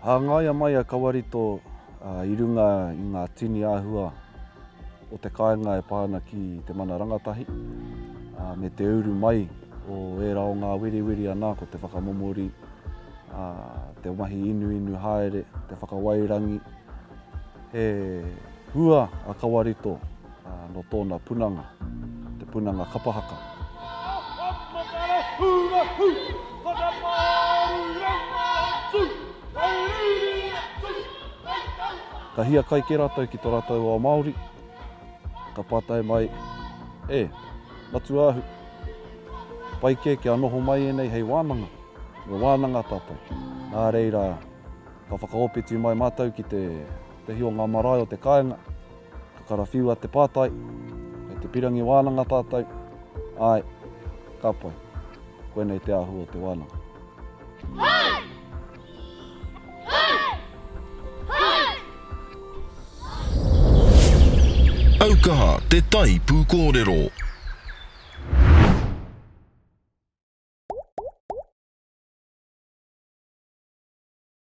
Hāngaia mai a Kawarito i runga i ngā tini āhua o te kāinga e pā ana ki te mana rangatahi, me te uru mai o ērā o ngā weriweri anā ko te whakamomori, te mahi inuinu haere, te whakawairangi. He hua a Kawarito nō tōna punanga, te punanga kapa haka. Ka hiakai kē rātou ki tō rātou ao Māori, ka pātai mai, E, Matuaahu, pai kē kia noho mai ēnei hei wānanga, me wānanga tātou. Nā reira, ka whakaōpeti mai mātou ki te tehi o ngā marae o te kāinga, ka karawhiua te pātai, kei te pirangi wānanga tātou, āe, ka pai. Koinei te āhua o te wānanga. Hai! Aukaha te tai pūkōrero.